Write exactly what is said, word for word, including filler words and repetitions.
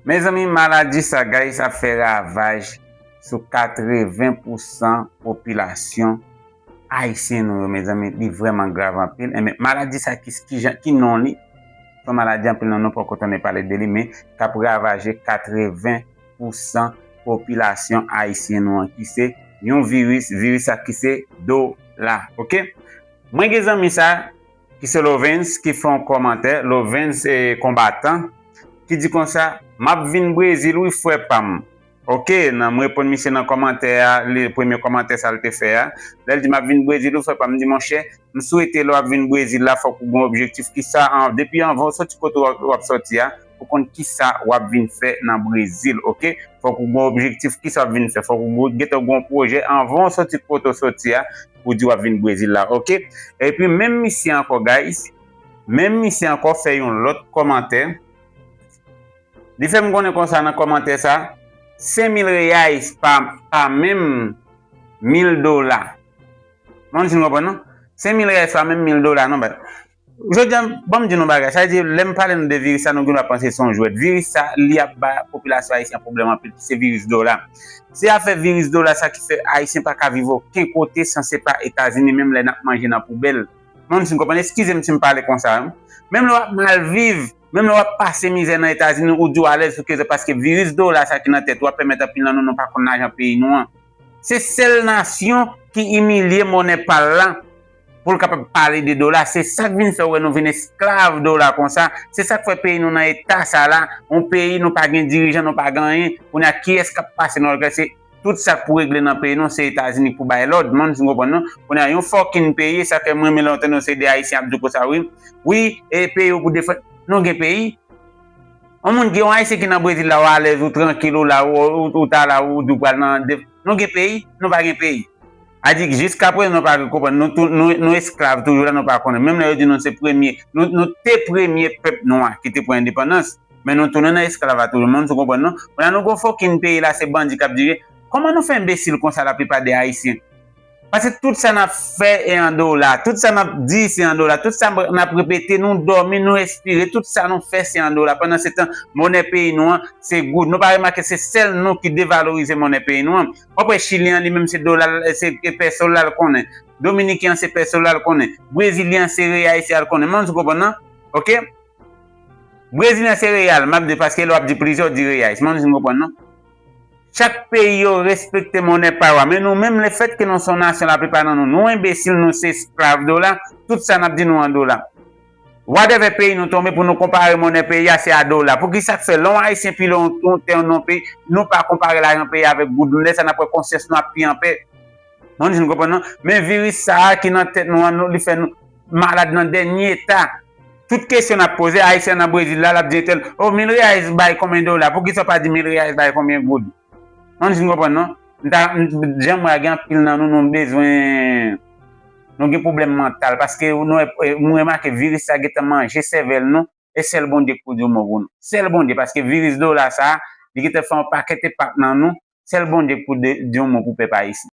Mezanmi, maladi sa, guys, ap fè ravaj sou katreven pousan popilasyon ayisyen nou yo, mezanmi, li vrèman grav anpil. Enben, maladi sa ki, ki jan, ki non li? Se yon maladi anpil nan nou poko tande pale de li, men k ap ravaje katreven pousan popilasyon ayisyen nou an, ki se yon viris, viris sa ki se dola, oke? Mwen gen zanmi sa, ki se Lovens, ki fè yon kòmantè, Lovens, eh, Konbatan, ki di konsa, "M ap vin Brezil wi, frè pa m." Oke, nan, m reponn misye nan kòmantè a, li, premye kòmantè sa l te fè a. Lè l di, "M ap vin Brezil wi, frè pa m," m di, "Monchè, m swete lè w ap vin Brezil la, fòk ou gen yon objektif." Kisa, an, depi anvan w soti kote w ap, w ap soti a, ou konn kisa w ap vin fè nan Brezil, oke? Fòk ou gen yon objektif, kisa w ap vin fè. Fòk ou gen, gentan gen yon pwojè anvan w soti kote w soti a, pou di w ap vin Brezil la, oke? Epi menm misye ankò, guys, menm misye ankò fè yon lòt kòmantè. Li fè m konnen konsa nan kòmantè sa, senk mil reais pa, pa menm mil dola. Mwen si n konprann non. Senk mil reais pa menm mil dola non, but jodi a, ban m di nou bagay. Sa vle di, lè m pale nou de viris sa, nou gen dwa panse se yon jwèt. Viris sa, li ap ba popilasyon ayisyen pwoblèm anpil, ki se viris dola. Se afè viris dola sa ki fè ayisyen pa ka viv okenn kote san se pa Etazini, menm lè n ap manje nan poubèl. Mwen si n konprann, eskize m si m pale konsa, wi. Menm lè w ap mal viv, menm lè w ap pase mizè nan Etazini, ou di w alèz, ou ke paske viris dola sa ki nan tèt ou a pèmèt anpil nan nou, nou pa konn lajan peyi nou an. Se sèl nasyon ki imilye monè pa l la pou l kapab pale de dola. Se sa k vin fè w wè nou vin esklav dola konsa. Se sa k fè peyi nou nan eta sa la. Yon peyi nou pa gen dirijan, nou pa gen anyen. Kounye a, kiyès k ap pase nan ògè? Se tout sa k pou regle nan peyi nou, se Etazini k pou bay lòd. Mwen si n konprann non. Kounye a, yon fòkin peyi, sa fè mwen renmen lè w tande yon seri de Ayisyen ap di w konsa, wi. Wi, e peyi w pou defann. Nou gen peyi? Yon moun ki, yon Ayisyen ki nan Brezil la, ou alèz, ou trankil, ou la, ou, ou, ou ta la, ou di w pral nan de-, nou gen peyi? Nou pa gen peyi. A di, jiskaprezan, nou pa konprann. Nou tou, nou, nou esklav toujou la, nou pa konnen. Menm lè yo di nou se premye, nou, nou te premye pèp nwa ki te pran endepandans, men nou tounen nan esklavaj toujou. Mwen si w konprann non. Kounye a nou gen yon fòkin peyi la, se bandi k ap dirije. Kòman nou fè enbesil konsa, laplipa de Ayisyen? Paske tout sa n ap fè e an dola, tout sa n ap di se an dola, tout sa n ap repete, nou dòmi, nou espire, tout sa nou fè se an dola. Pandan se tan, monè peyi nou an, se goud. Nou pa remake se sèl nou ki devalorize monè peyi nou an. W ap wè Chilyen an, li menm se dola, se pèso l al konnen. Dominiken an, se pèso l al konnen. Brezilyen an, se reyais l al konnen. Mwen si w konprann non? Oke? Brezilyen se reyal, m ap di, paske lè w ap di plizyè, w di reyais. Mwen si n konprann non. Chak peyi yo respekte monè pa yo a. Men nou menm, lefètke nou se yon nasyon, laplipa nan nou, nou enbesil, nou se esklav dola, tout sa n ap di nou an dola. Whatever peyi nou tonbe, pou nou konpare monè peyi a, se a dola. Poukisa k fè lè yon Ayisyen pile yon, yon tè nan yon peyi, nou pa konpare lajan peyi a avèk goud nou? Lè sa n ap wè konsyans nou ap pi anpè. Mwen si n konprann non. Men viris sa a ki nan tèt nou an, nou, li fè nou malad nan dènye eta. Tout kesyon n ap poze, Ayisyen nan Brezil la, l ap di entèl, "O, mil reyais bay konbyen dola?" Poukisa w pa di mil reyais bay konbyen goud? Mwen si n konprann non. M ta, m, jan m wè a, gen anpil nan nou, nou bezwen, nou gen pwoblèm mantal, paske nou, m remake viris sa gentan manje sèvèl nou, e sèl Bondye k pou di yon mo pou nou. Sèl Bondye, paske viris dola sa, li gentan fè yon pakèt enpak nan nou, sèl Bondye k pou de-, di yon mo pou pèp ayisyen.